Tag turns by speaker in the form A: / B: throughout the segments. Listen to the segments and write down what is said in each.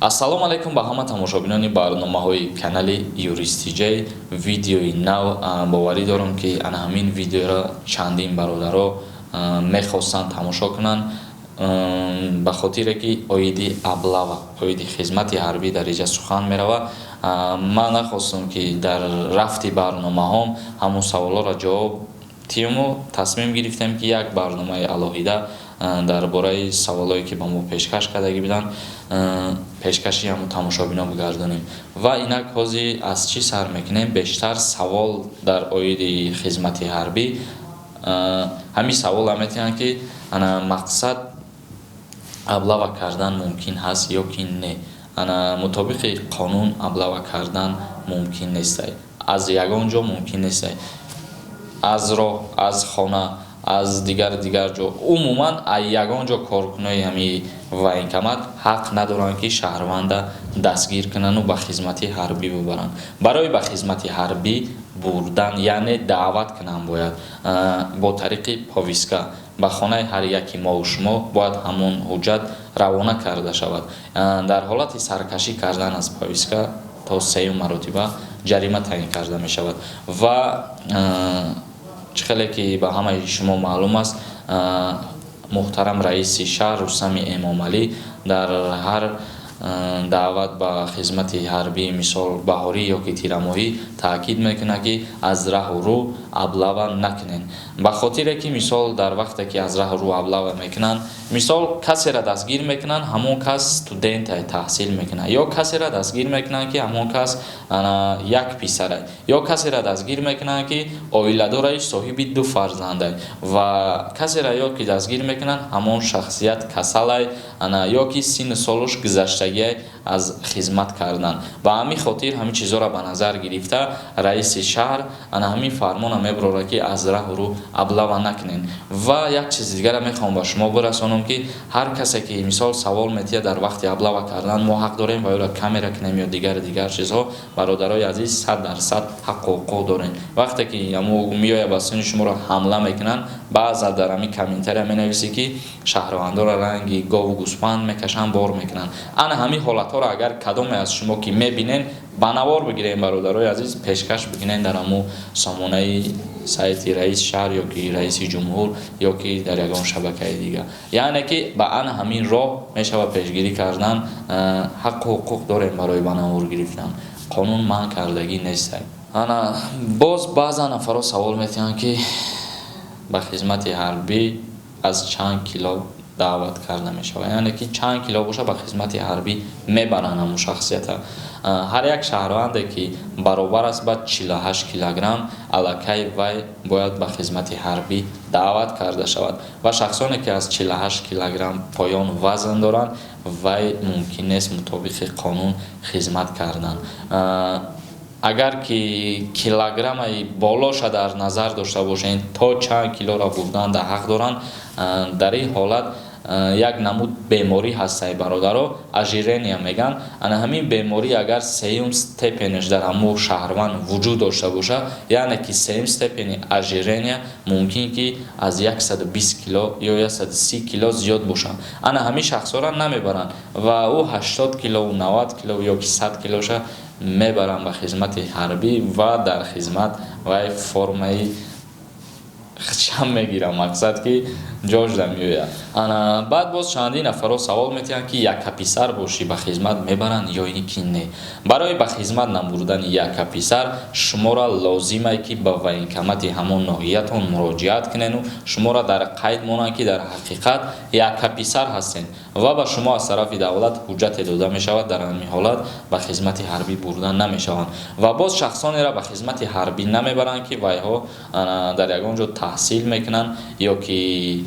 A: Ассалому алайкум ба ҳама тамошобинони барномаҳои канали Юристиҷай. Видеои нав. Боварӣ дорам, ки ана ҳамин видеоро чандин бародаро мехостанд тамошо кунанд, ба хотире ки оиди облава, оиди хизмати ҳарбӣ дар инҷа сухан меравад. Ман нахостам, ки дар рафти барномаҳом ҳамун саволҳоро ҷавоб тиёму тасмим гирифтем, ки як барномаи алоҳида дар бораи саволҳое, ки ба мо пешкаш кардагӣ буданд, пешкаши ҳамун тамошобинон бигардонем. Ва инак ҳозир аз чӣ сар мекунем? Бештар савол дар оиди хизмати ҳарбӣ. Ҳамин саволро метиҳанд, ки ана мақсад облава кардан мумкин ҳаст ё ки не. Ана мутобиқи қонун облава кардан мумкин нестай, аз ягон ҷо мумкин нестай: аз роҳ, аз хона, аз дигар дигар ҷо, умуман аз ягон ҷо коркунои ҳамин военкомат ҳақ надоранд, ки шаҳрванда дастгир кунанду ба хизмати ҳарбӣ бибаранд. Барои ба хизмати ҳарбӣ бурдан, яъне даъват кунанд, бояд бо тариқи повестка ба хонаи ҳар яки мову шумо бояд ҳамон ҳуҷҷат равона карда шавад. Дар ҳолати саркашӣ кардан аз повестка то сеюм маротиба ҷарима таъин карда мешавад. Ва чӣ хеле ки ба ҳамаи шумо маълум аст, муҳтарам раиси шаҳр Рустами Эмомалӣ дар ҳар даъват ба хизмати ҳарбӣ, мисол баҳорӣ ё ки тирамоҳӣ, таъкид мекунад, ки аз раҳу рӯ облава накунед, ба хотире ки мисол дар вақте ки аз раҳу рӯ облава мекунанд, мисол касеро дастгир мекунанд, ҳамон кас студентай, таҳсил мекунад, ё касеро дастгир мекунанд, ки ҳамон кас як писарай, ё касеро дастгир мекунанд, ки оиладорай, соҳиби ду фарзандай, ва касеро ё ки дастгир мекунанд, ҳамон шахсият касалай ё ки синну солуш гузаштагиай аз хизмат кардан. Ба ҳамин хотир ҳамин чизҳоро ба назар гирифта, раиси шаҳр ана ҳамин фармона мебарорад, ки аз раҳу рӯ облава накунед. Ва як чизи дигарро мехоҳам ба шумо бирасонам, ки ҳар касе ки мисол савол метиҳад, дар вақти облава кардан мо ҳақ дорем ва ёро камера кунем ё дигари дигар чизҳо? Бародарои азиз, 100% ҳаққу ҳуқуқ дорем. Вақте ки меояд, ба сини шуморо ҳамла мекунанд, баъза дар ҳамин комментария менависӣ, ки шаҳрвандоро ранги гову гӯсфанд мекашанд, бор мекунанд. Ана ҳамин ҳолатҳоро агар кадоме аз шумо ки мебинен, ба навор бигирем, бародарои азиз, пешкаш бикунен дар ҳамун сомонаи сайти раиси шаҳр ё ки раиси ҷумҳур, ё ки дар ягон шабакаи дигар. Яъне ки ба ана ҳамин роҳ мешавад пешгирӣ кардан. Ҳаққу ҳуқуқ дорем барои ба навор гирифтан, қонун манъ кардагӣ нестай. Ана боз баъзан нафарҳо савол метиҳанд, ки ба хизмати ҳарбӣ аз чанд кило даъват карда мешавад, яъне ки чанд кило боша, ба хизмати ҳарбӣ мебаранд ҳамун шахсията. Ҳар як шаҳрванде ки баробар аст ба 48 килограмм, аллакай вай бояд ба хизмати ҳарбӣ даъват карда шавад. Ва шахсоне ки аз 48 килограмм поён вазн доранд, вай мумкин нест мутобиқи қонун хизмат кардан. Агар ки килограммаи болоша дар назар дошта бошед, то чанд килоро бурдан дар ҳақ доранд, дар ин ҳолат як намуд беморӣ ҳастай, бародаро, ожирения мегӯянд. Ана ҳамин беморӣ агар сеюм степенаш дар ҳамун шаҳрванд вуҷуд дошта бошад, яъне ки сеюм степени ожирения мумкин ки аз 120 кило ё 130 кило зиёд бошад, ана ҳамин шахсҳоро намебаранд ва ӯ 80 килову 90 кило ё ки 100 килоша мебаранд ба хизмати ҳарбӣ ва дар хизмат вай формаи чам мегирам, мақсад ки ҷожда меояд. Ана баъд боз чандин нафарҳо савол метиҳанд, ки яккаписар бошӣ, ба хизмат мебаранд ё ин ки не. Барои ба хизмат набурдани яккаписар шуморо лозимае, ки ба военкомати ҳамон ноҳиятон муроҷиат кунену шуморо дар қайд монанд, ки дар ҳақиқат яккаписар ҳастед, ва ба шумо аз тарафи давлат ҳуҷҷате дода мешавад. Дар ҳамин ҳолат ба хизмати ҳарбӣ бурда намешаванд. Ва боз шахсонеро ба хизмати ҳарбӣ намебаранд, ки вайҳо дар ягон ҷо таҳсил мекунанд ё ки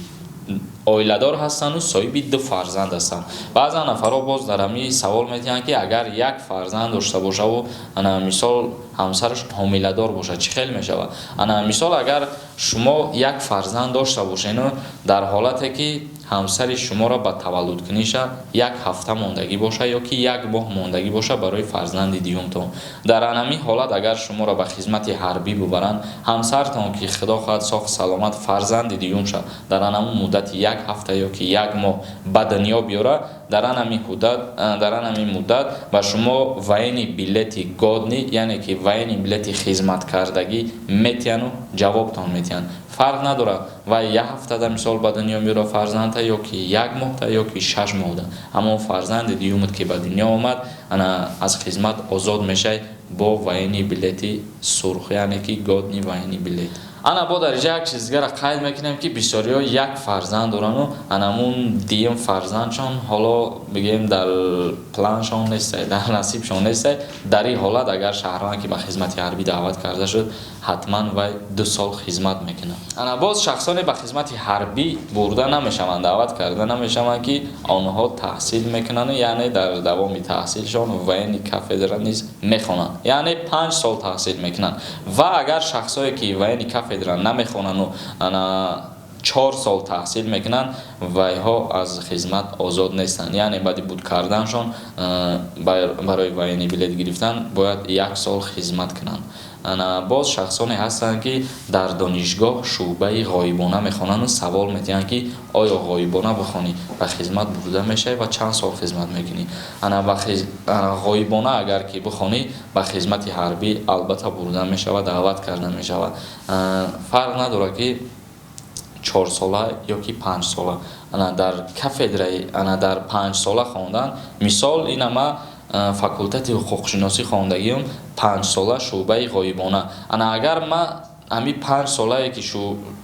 A: оиладор ҳастанду соҳиби ду фарзанд ҳастанд. Баъзан нафарҳо боз дар ҳамин савол медиҳанд, ки агар як фарзанд дошта бошаву ана мисол ҳамсараш ҳомиладор бошад, чӣ хел мешавад? Ана мисол агар шумо як фарзанд дошта бошену дар ҳолате ки ҳамсари шуморо ба таваллудкуниша як ҳафта мондагӣ бошад ё ки як моҳ мондагӣ бошад барои фарзанди дуюмтон, дар ҳамин ҳолат агар шуморо ба хизмати ҳарбӣ бубаранд, ҳамсартон ки, худо хоҳад, соҳ саломат фарзанди дуюм шавад, дар ҳамон муддати як Як ҳафта ё ки як моҳ ба дунё биёра, дар анами муддат ба шумо военный билети годный, яъне ки военный билети хизматкардагӣ метиҳану ҷавобтон метиҳанд. Фарқ надорад, вай як ҳафтада, мисол, ба дунё меёра фарзанда, ё ки як моҳда, ё ки 6 моҳда. Ҳамон фарзанди дуюмат, ки ба дунё омад, ана аз хизмат озод мешавӣ бо военный билети сурх, яъне ки годный военный билет. Ана бо дариҷа як чиз дигара қайд мекунем, ки бисёриҳо як фарзанд дорану анамун дуюм фарзандшон ҳоло, бигем, дар планшон нестай, дар насибшон нестай. Дар ин ҳолат, агар шаҳрванд ки ба хизмати ҳарбӣ даъват карда шуд, ҳатман вай 2 сол хизмат мекунад. Ана боз шахсоне ба хизмати ҳарбӣ бурда намешаванд, даъват карда намешаванд, ки онҳо таҳсил мекунанд, яъне дар давоми таҳсилшон военный кафедра низ мехонанд, яъне 5 сол таҳсил мекунанд. Ва агар шахсое ки военный кафедра намехонану ана 4 сол таҳсил мекунанд, вайҳо аз хизмат озод нестанд, яъне баъди буд карданшон барои военный билет гирифтан бояд як сол хизмат кунанд. Ана боз шахсоне ҳастанд, ки дар донишгоҳ шӯъбаи ғоибона мехонанду савол медиҳанд, ки оё ғоибона бихонӣ, ба хизмат бурда мешавӣ ва чанд сол хизмат мекунӣ? Ана ғоибона агар ки бихонӣ, ба хизмати ҳарбӣ албатта бурда мешавад, даъват карда мешавад. Фарқ надорад, ки 4сола ё ки 5сола. Ана дар кафедраи, ана дар 5сола хондан, мисол, ина ма факултети ҳуқуқшиносӣ хондагиам, 5сола, шӯъбаи ғоибона. Ана агар ма ҳами 5 солае ки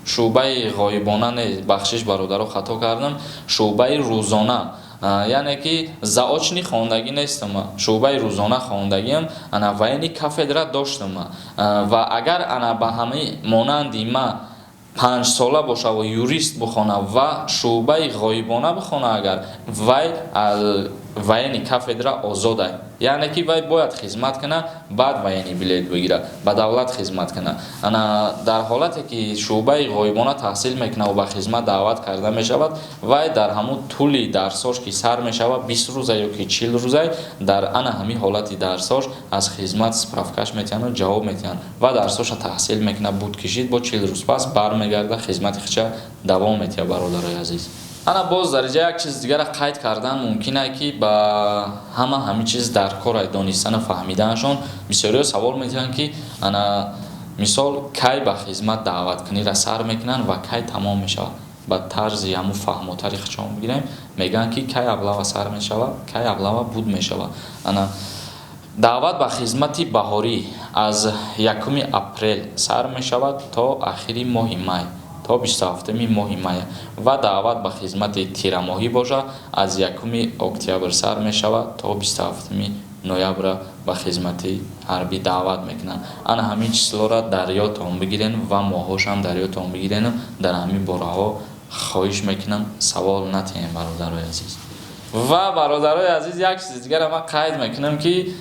A: шӯъбаи ғоибона, не, бахшиш, бародаро, хато кардам, шӯъбаи рӯзона, яъне ки заочный хондагӣ нестам, шӯъбаи рӯзона хондагиам, ана военный кафедра доштам. Ва агар ана ба ҳамаи монанди ма 5сола боша ва юрист бихона ва шӯъбаи ғоибона бихона, агар вай военный кафедра озода, яъне ки вай бояд хизмат кунад, баъд военный билет бигирад, ба давлат хизмат кунад. Ана дар ҳолате ки шӯъбаи ғоибона таҳсил мекунад ва ба хизмат даъват карда мешавад, вай дар ҳамун тӯли дарсош, ки сар мешавад 20 рӯза ё ки 40 рӯза, дар ана ҳамин ҳолати дарсош аз хизмат справкаш метиҳанду ҷавоб метиҳанд ва дарсоша таҳсил мекунад, буд кишид, бо 40 рӯз пас бармегарда, хизмати худша давом метиҳад, бародарои азиз. Ана боз дар инҷа як чиз дигара қайд кардан мумкин ае, ки ба ҳама ҳамин чиз дар кор донистану фаҳмиданашон. Бисёриҳо савол медиҳанд, ки ана мисол, кай ба хизмат даъваткуниро сар мекунанд ва кай тамом мешавад. Ба тарзи ҳамун фаҳмотари худшон бигирем, мегӯянд, ки кай облава сар мешавад, кай облава буд мешавад. Ана даъват ба хизмати баҳорӣ аз 1 апрел сар мешавад то ахири моҳи май, то 27-уми моҳи май. Ва даъват ба хизмати тирамоҳӣ бошад, аз 1 октябр сар мешавад, то 27-уми ноябра ба хизмати ҳарбӣ даъват мекунанд. Ана ҳамин числоро дар ёдтон бигирен ва моҳҳошам дар ёдтон бигирену дар ҳамин бораҳо, хоҳиш мекунам, савол натиҳем, бародарои азиз. Ва, бародарои азиз, як чизи дигара ман қайд мекунам, ки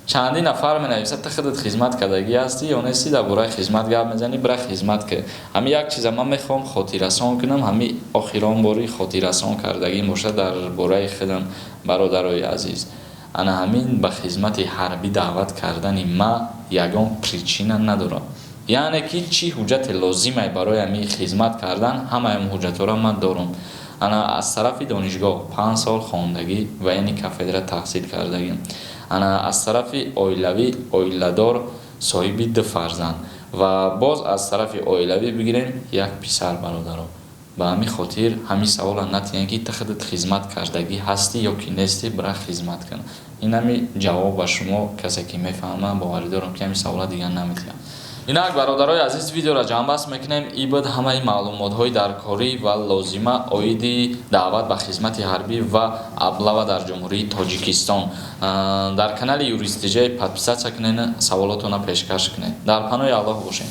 A: чандин нафар менависад: «Ту худат хизмат кардагӣ ҳастӣ ё нестӣ, дар бораи хизмат гап мезанӣ, бира хизмат кун». Ҳамин як чиза ман мехоҳам хотиррасон кунам, ҳамин охирон бори хотиррасон кардагим бошад дар бораи худам. Бародарои азиз, ана ҳамин ба хизмати ҳарбӣ даъват кардани ма ягон причина надорад, яъне ки чӣ ҳуҷҷате лозимае барои ҳамин хизмат кардан, ҳамаи ҳамин ҳуҷҷатҳоро ман дорам. Ана аз тарафи донишгоҳ 5 сол хондагӣ, военный кафедра таҳсил кардагӣ, ана аз тарафи оилавӣ оиладор, соҳиби ду фарзанд, ва боз аз тарафи оилавӣ бигирем, як писар. Бародаро, ба ҳамин хотир ҳамин савола натиҳем, ки ту худат хизмат кардагӣ ҳастӣ ё ки нестӣ, бира хизмат кун. Ин ҳами ҷавоб ба шумо. Касе ки мефаҳмад, боварӣ дорам, ки ҳамин савола дигар наметиҳам. Инак, бародарои азиз, видеоро ҷамъбаст мекунем. Ин буд ҳамаи маълумотҳои даркорӣ ва лозима оиди даъват ба хизмати ҳарбӣ ва облава дар Ҷумҳурии Тоҷикистон. Дар канали Юристиҷа подписаться кунед, саволотонро пешкаш кунед. Дар паноҳи Аллоҳ бошед.